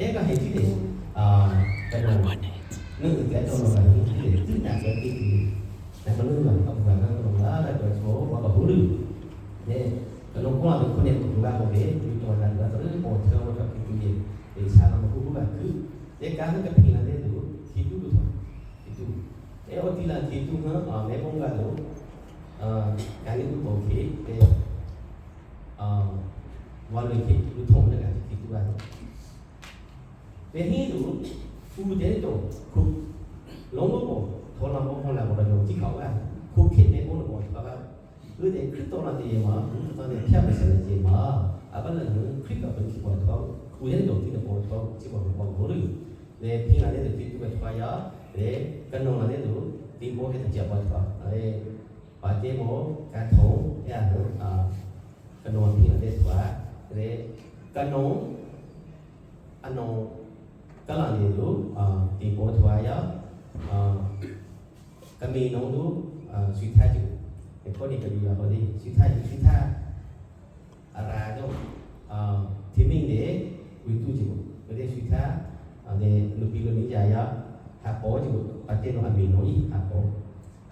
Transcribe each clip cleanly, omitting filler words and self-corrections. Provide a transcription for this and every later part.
Thế có hệ chỉ để cái đồ nữ cái đồ là những chỉ để tự đạt cái cái là có nữ là ông và nó đó là đồ số và bảo hữu để cái nó cũng là được khuôn đẹp của ba một cái vì đồ là nó rất một theo một cái cái gì để sao nó cũng là cứ để cá cái pin là để đủ thì đủ thôi thì đủ để ở đây là thì đủ hả à mấy bông gà đủ cái này cũng tổ khí để ဝါလို့ခိလူထုံးတဲ့ကတိတူပါတဲ့ဟိလူဦးတဲ့တော့ခုလုံးဘောထော်လာဘောခေါ်လာဘောတော့ကြည့်ခေါကခုခိနေဘောဘောပါပါဥတဲ့ခရစ်တော်လာတဲ့မှာတော်တဲ့ဖြတ်မစတဲ့မှာအဘလနခရစ်ကဘယ်ကိဘောတော့ဦးတဲ့တော့တိဘောတော့ကြည့်ဘောဘောဘောလို့လေဖိလာတဲ့တိတူပဲထွာရလေကနောလာတဲ့သူဒီဘောဟဲ့ကြပါထွာအဲပါတဲ့ဘောကထုံးရအာကနောဖိလာတဲ့ထွာလေကနောအနောကလာနေလို့အာဒီဘောထွာရအာကမီနုံတို့အာဆွေထားကြည့်ခေါ်နေကြရဟောဒီဆွေထားဆွေထားအရာတော့အာဒီမင်းတဲ့ဝီတူကြည့်ဘယ်ဆွေထားတဲ့လူပီလူနေကြရဟာပေါ်ကြည့်ပတ်တဲ့တော့အမီနိုဤဟာပေါ်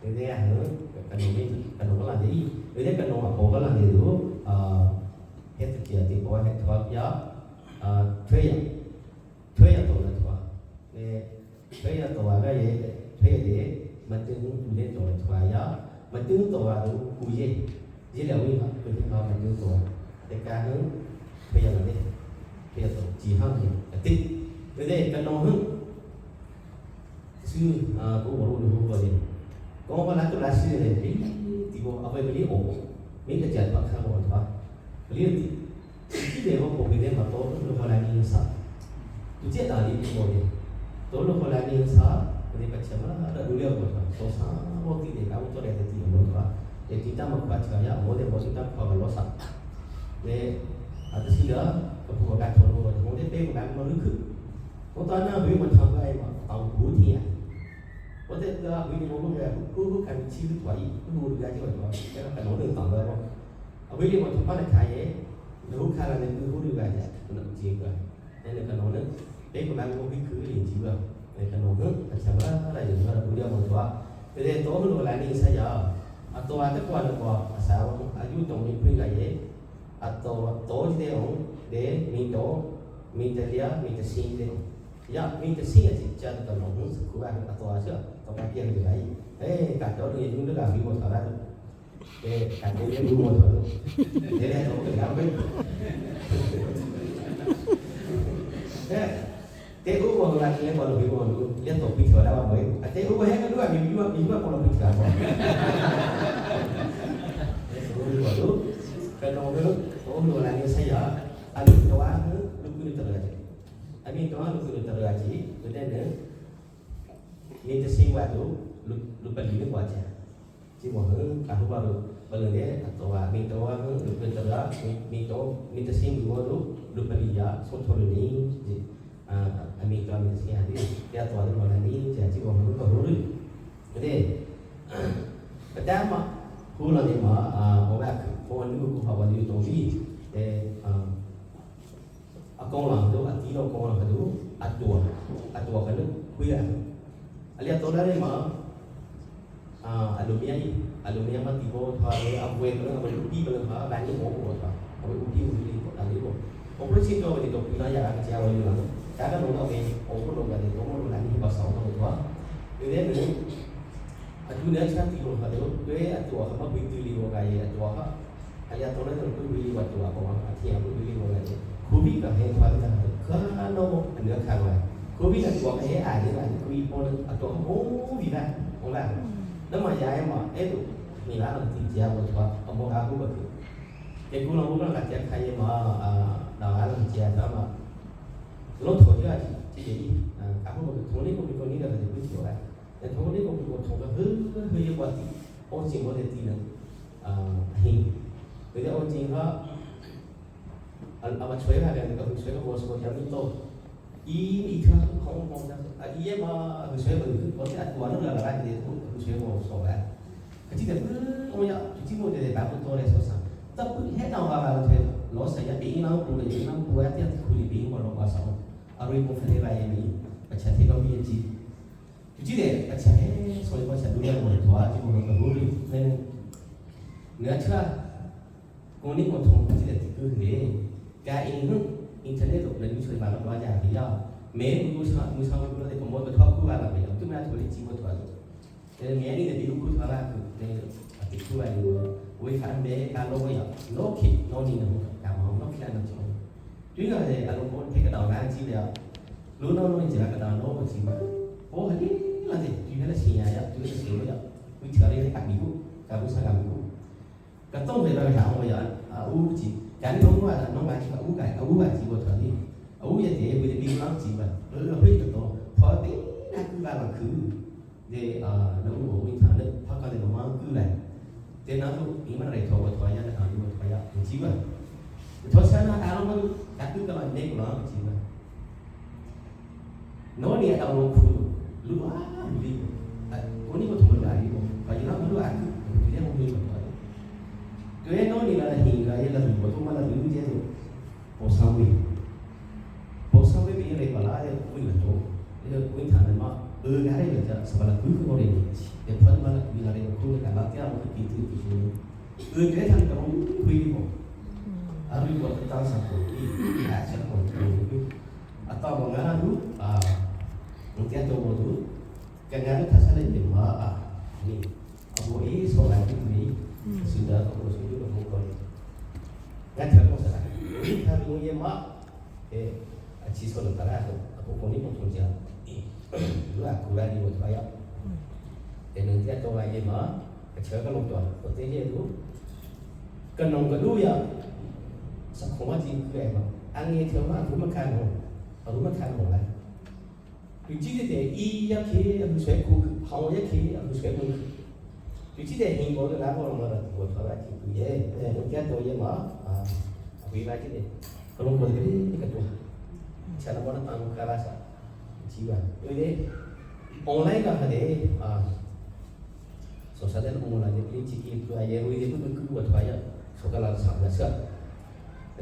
တဲ့တဲ့ဟဲ့ကနုမေကနုကလာဒီတဲ့ကနုအပေါ်ကလာနေလို့အာဟက်တကီဒီဘောဟက်ထွာပြအာထွေးရထွေးရတော့လည်းထွာလေထွေးရတော့လည်းထွေးတယ်မတင်ဘူးတဲ့တော့ထွာရမတင်တော့တော့ကူရဲ့ရ了为哈，佢听讲မတင်တော့တဲ့ကာဟထွေးရတယ်ထွေးတော့ကြည်ဟောင်းတယ်တိတဲ့ကနုဟsư à cũng bỏ luôn không có gì có mà lá tôi lá sư này thì thì bộ ở bên lý ổ mấy cái chặt bạc khang bộ thoa lý thì chỉ để họ bộ cái mà tôi lúc họ lại như sao tôi chết ở đi bộ đi tôi lúc họ lại như sao thì bắt chém nó đã đủ liều bộ thoa số sáu bộ thì để các tôi để thì bộ thoa để chúng ta một quá trời ya bộ để bộ chúng ta khỏi cái lỗ sập để à tôi xin lỗi cái bộ cái thôn bộ thì để bên cái mà nước 我当然会问他们嘛，到古天啊，我这个会我们个户户看起个团，户个就话，这个很多人当的不，啊，为了我他妈的开业，户看了那个户个呀，可能几个，那个可能呢，别个买我会去研究啊，那可能呢，什么来就说不了我说，对对，多很多来你才要，啊，多啊，这关的话，啥我啊，有动力可以来耶，啊，多多一点哦，对，米多，米得了，米得新的。Ya, mi te singa chi cha ta no hun ku ba ka to a cha to ka kia cái đấy. Ê, cả chỗ này chúng nó làm vi một thở ra. Ê, cả chỗ này một thở. Thế này tôi phải làm với. Thế u mà là chỉ còn là vi một liên tục bị thở ra mà mới. Thế u hết cái đuôi mình mình mình còn là bị thở. Thế số của lúc cái nó nữa, có đồ là như xây giờ, anh đồ ăn nữa, lúc cứ tự là I mean, tuan lu kena teraji, kemudian ne, ni tersing waktu lu lu beli ni buat je. Chỉ một hướng cả lúc bao bao lần atau à mình tôi lu kena terak, mình tôi mình tersing dua lu lu beli ya, so thôi ni, à mình tôi mình tersing hati, dia tuan lu mana ni, chỉ một hướng có hướng. Thế pertama, hướng là gì mà à, bố mẹ, bố nữ cũng học vào như tôi đi, để အကောင်လာတော့အတီးတော့ကောင်လာတော့အတူအတူကလည်းခွေးရအလျတော်လာမှာအာအလူမီယအလူမီယမတီဘောထွာလေအဝဲကလည်းအဝဲဥပီဘလဟာဗန်နီဘောဘောထွာအဝဲဥပီဥပီဘောတာလေးဘောအပရစီတော့ဒီတော့ပြလာရတာကြာဝဲလာဒါကတော့တော့ပဲအဝလို့ကနေတော့လို့လာနေပါဆောင်တော့ထွာဒီတဲ့နအတူနဲ့ချတီဘောဟာတော့တွေ့အတူဟာမဘီတီလီဘောကရဲ့အတူဟာအလျတော်လာတော့တွေ့ဝီဝတူအပေါ်မှာအထီအဝီလီဘောကရဲ့ คูบิกับเฮทวันกันคือโนอันเนื้อขาดไว้คูบิกับตัวเฮอ่านนี่แหละคูบิโปนตัวโอ้วีนะโอ้ละแล้วมายายมาเอ๊ะดูมีร้านตีเจียวตัวเอาโมอาคูแบบคือเด็กกูลองกูลองกัดเจียใครมาอ่าเราอ่านเจียแล้วมาลดถั่วที่ว่าที่จะยี่อ่าอาคูแบบทงนี้กูเป็นคนนี้เราจะพูดถั่วแต่ทงนี้กูเป็นคนทงก็เฮ้ยเฮ้ยกว่าตีโอ้จริงว่าจะตีนะอ่าหิงหรือโอ้จริงก็ 아마 저희가 하면 그 저희가 뭐 양도 이 이틀 không không à ý mà 저희가 그 어때 완전 나가 이제 그 저희가 없어 그 진짜 뭐야 지금 뭐 để bạn tôi này sao sao tập hết nào vào thì nó sẽ bị nó cũng là nó cũng là tiền khu bị mà nó qua sau Arui ko fale vai mi pacha the ko mi chi tu chi de pacha he soi ko cha du ya mo thwa chi mo ka hu ri ne ne cha ko ni ko thong chi de ti ku le ka in hu internet lo le mi choi ba lo ba ja bi ya me mu sa mu sa mu de ko mo ko thwa ku ba la bi ya tu ma thwa chi mo thwa tu me ni de bi ku thwa la ku de ti ku ba ni wo fa me ka lo ya no ki no ni no ka mo no ki la no chi တွင်းကလည်းအလုံးပေါ်ထေကတော်လာကြည့်တယ်လူနောနောကြကတော်နောကြည့်ပါဟိုဟဒီလာတဲ့ဒီလည်းရှင်ရရသူလည်းရှင်ရဝိချာလေးကမီကိုကဘူးဆာကမီကိုကတော့ပဲတော့ဟာဟောရအူကြည့်ကန်လုံးကနောပါချအူကအူပါကြည့်ဖို့တော်ဒီအူရတဲ့ဝိဒီလောကြည့်ပါလောဟိတော့ဖော်တဲ့နာကူပါလခုဒီအာနောဝိထာနဲ့ဖကတဲ့မကူလိုက်တဲ့နာတို့ဒီမရထောထောရတဲ့အာလူထောရကြည့်ပါထောဆနာအားလုံးကတူကလာနေကလာကြည့်ပါနော်နေအောင်လို့ခုလူအားလူလေးကိုနိကိုထုံလာရီဘာကြီးလားလူအားကူဒီလည်းမဟုတ်ဘူးတွေ့နော်နေလာဟင်လာရဲ့လာဘောတော့မလာလူကျဲဆိုပေါ်ဆောင်ဝေးပေါ်ဆောင်ဝေးပြီးရပါလာတဲ့ဝိလာတော့ဒီဝိထာနမအေးဂရဲကြစဘလာကူကိုရေဒီဖတ်မလာဝိလာရေခုကလာတရားမတီတီတီအေးတဲ့ထန်တော့ခွေးဘောအရိဘောတတာစကိုဒီအားချက်ကို atau mengaru mungkin atau bodoh kengaru tasale di ma a ni abu e solat itu ni sudah aku sudah aku kau nggak tahu salah ini kalau ye ma eh aci solat tara aku aku kau ni pun tunja lu aku lagi buat bayar dan nanti atau ye ma kecil kalau tuan kau tanya tu kenong kedua ya sakoma jing ke ma angi theo ma aku makan ho 我们看好来，就记得在一一去去水库，好一去去水库，就记得英国的那个嘛，我出来去读耶，我见到耶嘛啊，回来记得，可能过这个那个多，前头我那当开玩笑，几万，因为 online 个还得啊，所以说 online 的你自己做业务的不不我出来，说个老长的事，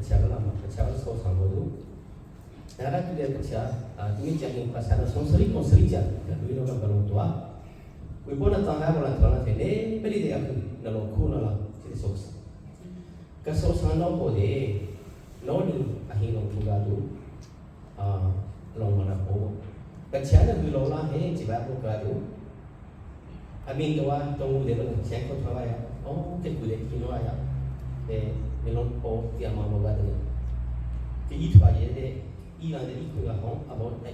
前个那么前个收藏过都。Nara tu dia kerja, tu jangan pasal sonseri konseri ja, tu itu kan kalau tua. We pun nak tangga bola tua nanti, ne beli dia aku, nalo ku nala, jadi soksa. Kesoksa no boleh, no ni ahi no juga tu, long mana po. Kerja na tu lola he, jiwa aku tu. Amin tua, tunggu dia pun, siang kau tua ya, oh, ke kude kino ya, eh, melon po tiap malam bawa dia. Jadi tua je dia. 伊人的伊看个吼，啊无哎，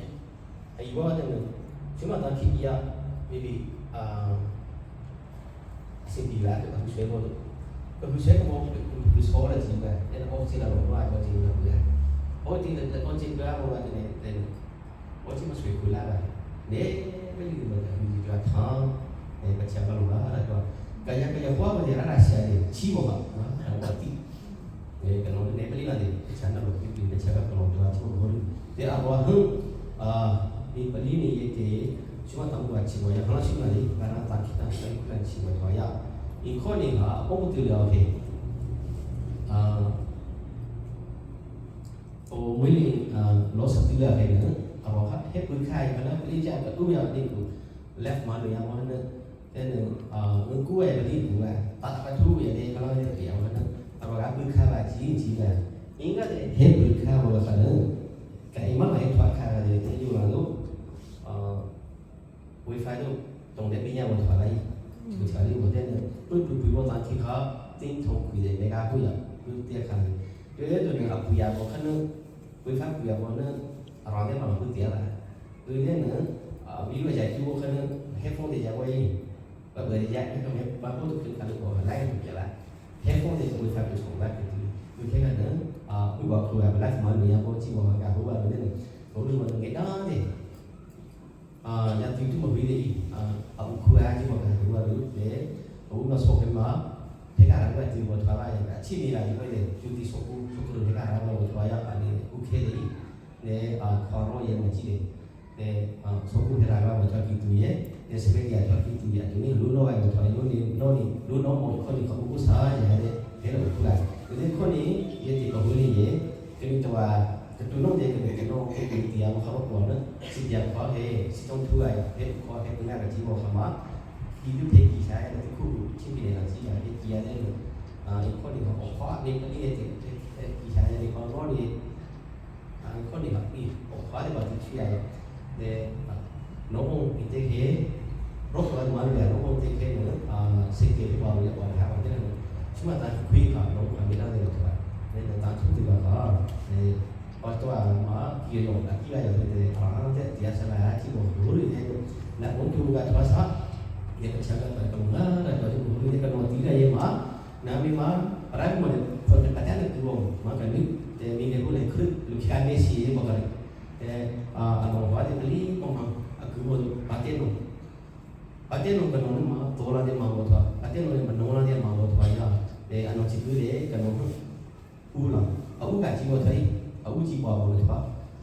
啊伊我等阵，小马当去伊啊，maybe 啊，先比来，佢学过的，佢学过无，佢错了几个，那个我记得我爱我记得不呀，我记得我记得我话的呢，我记得水库来了，你没有么的，你就要汤，哎，把钱把弄了那个，感觉感觉花不的那那些的，起我嘛，啊，我弟。kalau ni beli lah dia, channel lo beli dia cakap kalau tu aku baru dia awal hung ah ni beli ni ye te cuma tahu buat cuma ya kalau cuma ni karena tak kita kita bukan cuma tu ya ini kau ni ha apa betul ya okey ah oh muli lo satu lah kena awak hep bukai mana beli je kat tu ya ni tu left mana yang mana then ah ku ai beli ku ai tak tak tu ya dia kalau dia yang mana 阿个不卡吧，几几个，应该是很不卡我可能，但伊妈还拖卡个，就有那个，呃，WiFi 都懂得边样我拖来，就调你我这呢，不不不我当天卡电筒开的没加贵啊，不点看，对对对，那个贵啊，我可能 WiFi 贵啊，我呢，啊，让嘛不点了，对对呢，啊，比如讲就我可能 headphone 的家我用，不不的家，那个没把我都可能看到我来不点了。headphone 的 wifi 不从来个的，有天可能啊，会话佢系 live 嘛，你有冇知我系好啊嗰啲，好多我记得的，啊，yang tu tu 冇的啊，啊，有佢啊，知我系好啊，你好那说佢嘛，听下人个知我台湾人，千年来佢哋就啲说古说古听下人个台湾啊，你 OK 的，你啊，考罗也冇知的，你啊，说古听下人个台记住耶。你随便讲台记住耶，你路路爱个台，路你路你路侬冇可能佢不啥嘢的，你路出来，你可能也得个会的，跟你话 Ka tu nong de ka ke no ke ke tia mo kha ko na si dia kho he si tong thu ai he kho he nga ka ji mo kha ma ki du the ki sai na khu chin bi ne la ji ya he ki ya ne a i kho ni ko kho ni ni ne te ki sai ne ko ro ni a i kho ni ha ni ko kho de ba ti chi ya de no i te he ro ko ma le no te ke no a se ke ba le ba ha ba de no chuma ta khui ka no ka mi la de to ba ne ta thu ti ba ka ne พอตัวมากี่ยงนะกี่อะไรอย่างเงี้ยอ่าแต่ที่อาจารย์ที่บอกรู้เลยนะผมดูกันภาษาเนี่ยประชาชนไปตรงนั้นแล้วก็รู้เลยกันว่าที่ไหนมานะมีมาอะไรหมดคนเป็นประเทศตัวมากันนี่แต่มีในผู้เลยคือลูกชายเมซี่บอกกันแต่อ่าอารมณ์ว่าที่นี่ก็มาคือว่าประเทศนู้นประเทศนู้นกันนู้นมาตัวเราเนี่ยมาบอกว่าประเทศนู้นมันนู้นเนี่ยมาบอกว่าอย่าแต่อันนู้นที่คือเลยกันนู้นอู้ละเอาอู้กันจีบอกไทย အဦးကြည့်ပါဘောလို့ထွာ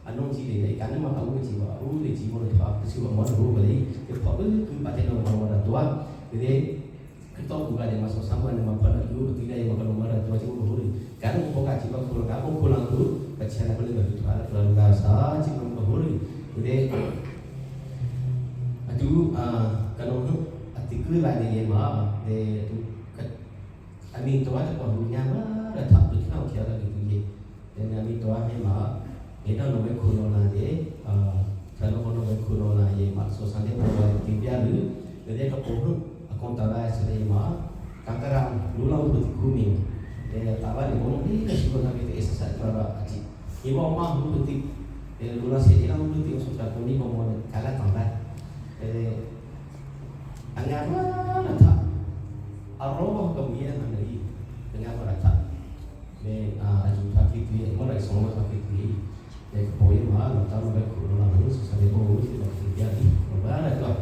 အနုံကြည့်လေကန်မအဦးကြည့်ပါအဦးလေကြည့်ဘောလို့ထွာတချို့မောလို့ကလေးဒီဖော်ကူပါတဲ့တော့မောတော့တွာဒီကတော့ကူကလည်းမဆောဆမ်းမမဖတ်တူတိလည်းမကလုံးမရတော့ကြည့်ဘောလို့ကန်ဘောကကြည့်ပါခိုးကဘောခိုးလာတူပချလာဘလို့ထွာလာလာစာကြည့်ဘောလို့ဒီအတူအာကလုံးအတိကူလာနေမှာဒီတူအမီတော့တော့ညမှာရထပ်ပြီးတော့ချရတဲ့ဒီ dan ami toa he ma eta no me khuno na de a thano kono me khuno na ye ma so san de bo ti pya lu de ka po hu akon ta ba se de ma kangkaram lu la bu ti khu mi de ta ba ni bo ni ka shi ko na me te esa sa ta ba achi ye ba ma hu ti de lu la se de la hu ti so ta ko ni bo mo ka la ta ba de anga ma na ta arroba ko mi na na i anga ma ta နေအာအဂျူတာကိတီမောလိုက်ဆောင်မတာကိတီလေပေါ်ရမှာတော့တောင်းပဲခုလောလာလို့ဆိုတဲ့ဘောလို့ဒီပြဒီဘာလဲတော့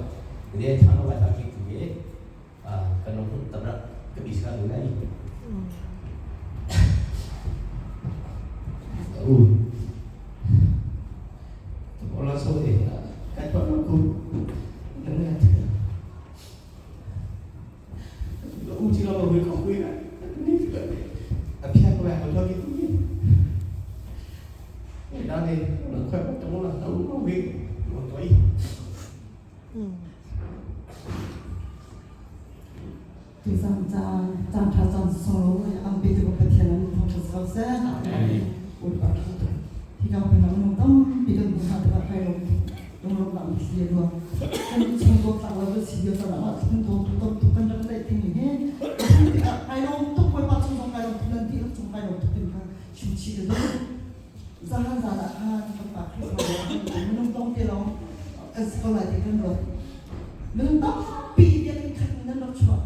ဒီချာတော့တာကိတီအာကနုတဘရကပိစကလူလိုက်ဦးဘောလာဆိုတဲ့ကတော့ခုလည်းဦးကြည့်တော့ဝေခေါ်ဝေးနေအဖျက်ကွယ်တော့ဒီဒါနေခွဲတော့လာတော့ဝေးတော့တော့ Tu zan caan caan ṭha caan sunglawi an pe tu Pathian an thangṭhat ko seh. Ul a ṭha tuk. Hi ka hmun ah minung tampi kan hmu hna tikah kai lawm tuk. Lunglawmhnak mitthli a luang. Kan chung dawtnak le kan si lio caan ah kan dawtu tam tuk kan rak tlaih timi hi ka hmuh tikah kai lawm tuk Bawipa cung zong kai lawm tuk nan dihlak cung kai lawm tuk timi kha chim chih ka duh. Zahan zan ah khan kan pa Khrihfabu ah minung tlawmte lawng kan si ko lai ti kan ruat. Minung tampi biakinn khat in nan rak chuah.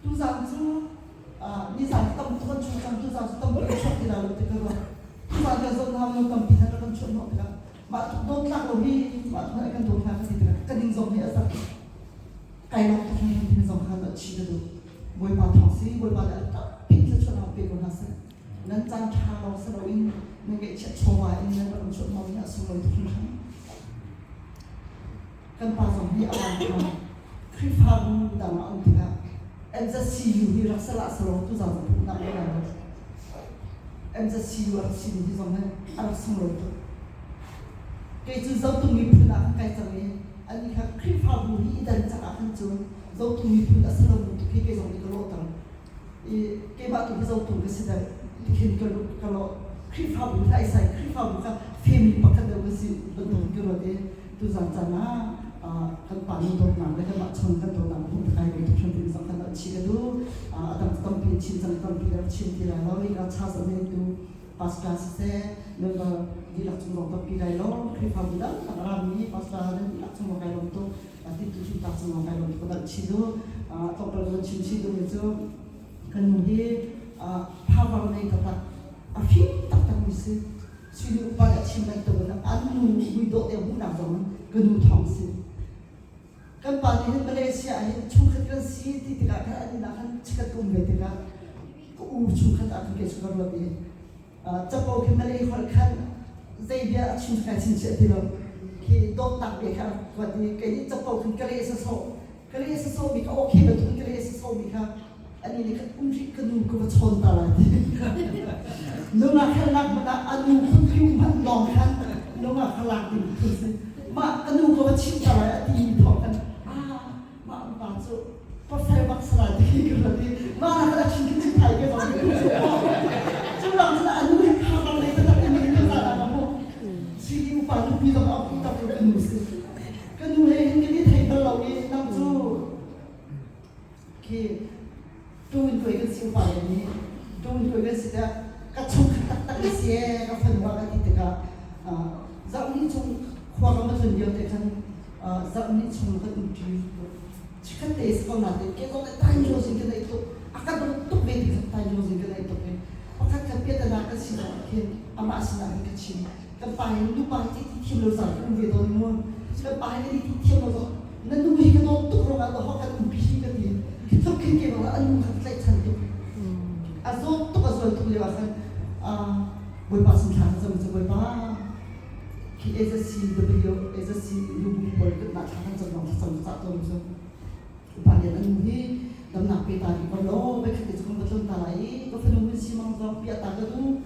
Tuzaan cu nizaan tam tuk an chuak cang, tuzaan cu tam tuk an chuak ti lai lo ti ka ruat. Tuzaan kan zoh hna minung tampi hna kan chuah hnawh tikah mah tuk dawtnak lo hi mah tuk kan dawt hna ka ti tikah ka ning zong hi a zak. Kai lawm tuk hringhran timi zong kha chih ka duh. Bawipa thawng si, Bawipa nih a tampi thluachuahnak pe ko hna seh. Nan caan ṭha lawng si loin nan ngeihchiah chawva in nan rak in chuah hnawhmi a sunglawi tuk hringhran. Kan pa zong hi a van kha Khrihfabu dang ah um tikah MZCU hi rak salah selaw tuzaan zong pumhnak ngei lai lo. MZCU a rak simi hi zong hi a rak sunglawi tuk. Kei cu Zotung miphun ah kan kai cang i anih kha Khrihfabu hi i dan cang ah khan cun Zotung miphun a si lomi tu khi kei zong nih ka lawhter. I keimah tu hi Zotung ka si deuh tikhin ka ka lawh. Khrihfabu hi ai sai Khrihfabu kha family pakhat deuh ka si bantuk ka ruat i tuzaan caan ah kan pa nu dawtnak le kanmah chung kan dawtnak hmuh kai kan tuk hrim timi zong kan chih ka duh. A dang tampi chin cang tampi ka rak chim ti lai lo. Hi ka cha zong hi tu pastor siseh member dihlak cung zong tampi kai lawm Khrihfabu dang dang a rami pastor nan dihlak cung zong kai lawm tuk ti tu chung tak cung zong kai lawm tuk ka chih duh tlawmpal kan chim chih duhmi cu kan nu hi power nei taktak a fim taktak mi si sui upa nih a chim bantuk in an nu muidawh te hmuhnak zong in ka nu thawng si kan pa nih hin Malaysia ah hin chungkhat kan si ti tikah khan an inn ah khan chikkhat ka um ve tikah ka u chungkhat ah khan kei cu ka ruat i capo khi Malay holh khan zei bia a chim kai chin ti lo khi dawtnak bia kha ruat i kei nih capo khin ka leh sasawh ka leh sasawh mi kha okay bantuk in ka leh sasawh mi kha. Ani nih khan um rih ka nu ka va chawn ta lai ti. Nungak khalnak hmanh ah a nu phun hmanh lawng khan nungak kha lak ding phun si. Mah ka nu ka va chimh ta lai a ti mi thawng khan ah mah upa cu pasal bak sala ti ka ruat i mah na kha chin chin thai ke zong cu lang cun a nu hi kha bang lei tak in ka za na mu si upa nupi zong a tak ka nu si ka nu he hin kan i thei bal lo i nang cu khi tuin tuai kan si upa le nih tuin tuai kan si tiah ka chung tak tak si e ka fanu ka ti tikah zarh ni chung khua ka ma tlun lio te khan zarh ni chung kan umṭi chikkhat te si ko na te ke zong le tai jo sin ka nei tuk a ka dawt tuk ve ti khan tai jo sin ka nei tuk i pakhat khat piatana kan si zong ah khin amah sinah hin ka chim kan pa hi nu pa hi ti thiam lo zan kan um ve tawn mu kan pa hi ti thiam lo zong na nu hi ka dawt tuk ruangah dawh kan umpi hi ka ti tluk khin ke bang a nu kha tlaih chan tuk a zawt tuk a zual tuk lio ah khan Bawipa sin thla ka cam cu Bawipa khi AZCW AZC lubu pawl kan thla kan cam lawng thlacam ka cah tawn cu upa lian an nu hi damnak pe ta rih ko law voi khat te cu kan va tlun ta lai i ka fanu min si mang zong piah ta ka duh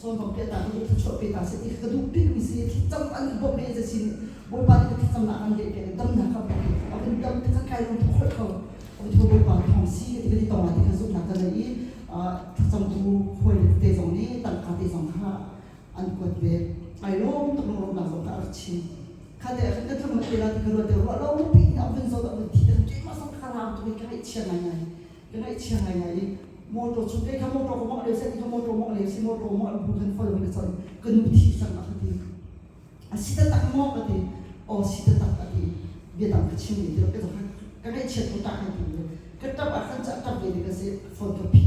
cawn zong piah ta ka duh thluachuah pe ta seh ti ka duh bik mi si thlacam an bawmh ve AZC nih Bawipa nih ka thlacam nak an leh piak damnak ka bawmh a vun dam te khan kai lung thawk kho a vun Bawipa thawng si ka ti ka ti tong ah ti kha zumhnak ka nei i thlacamtu hawi te zong nih tangka te zong kha an kuat ve ai lawm tuk lungrawhnak zong kha a rak chim kha te ah khan ka tlung te la ti ka ruat te ruah lo pi in a vun zawt a vun thi te keimah zong kha ram tuk i ka ngaihchia ngaingai ka ngaihchia ngaingai i motor chung ke kha motor ka mawngh lio si ka motor mawngh lio si motor mawngh bu khan follow in ka chon ka nu thi sang a ka ti a si taktak maw ka ti aw si taktak a ti bia dang ka chim ti ka zong ka ngaihchiat ko ta ka ti ka tap ah khan ca tap ve ka si phone ka phi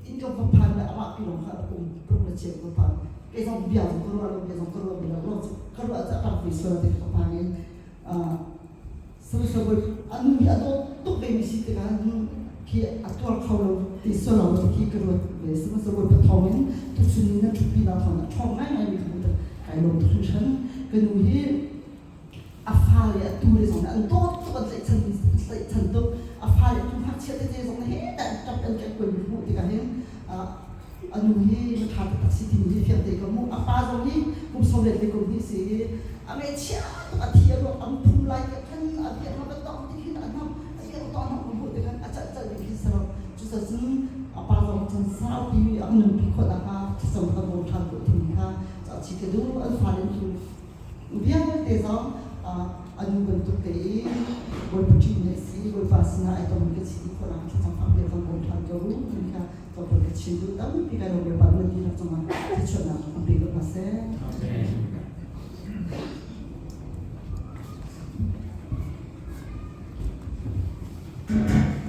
in ka va phan le amah pi lawng kha um ruk le cheu ka phan kei zong bia zong ka ruah lo bia zong ka ruah lo lo ka ruah ca tap ve sual te ka phan in samisaboi anu hi a dawt tuk ve mi si tikah khi a tuar kho lo ti sual lo khi ka ruat ve sihmanhsehlaw pathawng in tuchun ni na ṭhutpi na thawng a ṭhawng ngaingai mi ka kai lawm tuk hringhran ka nu hi a fale a tu le zong an dawt tuk an tlaihchan tlaihchan tuk a fale tu ngakchia tete zong he dah ṭap an kek kuai mi hmuh tikah hin a nu hi ṭha taktak si timi hi fiang te ka hmuh a pa zong hi kum sawm le kum hi si i a ngaihchia tuk a thi a ruak an phum lai te khan a biak ma tong ti hin a hnam a biak tong hnam hmuh te khan a chalh chalh ding khi saro cucacun a pa zong chan saupi a nunpi khawh nakhnga thlacam ka bawm ṭhan ko timi kha chi ka duh an fale cu vialte zong a nu bantuk te i Bawipa ṭih nih a si Bawipa sinah ai tong ka si ti khawh nakhnga thlacam fak te kan bawm ṭhan ko timi kha tlawmpal ka chim duh tampi kai lo Bawipa nan dihlak cungah thluachuahnak an pe ko hna seh. Amen.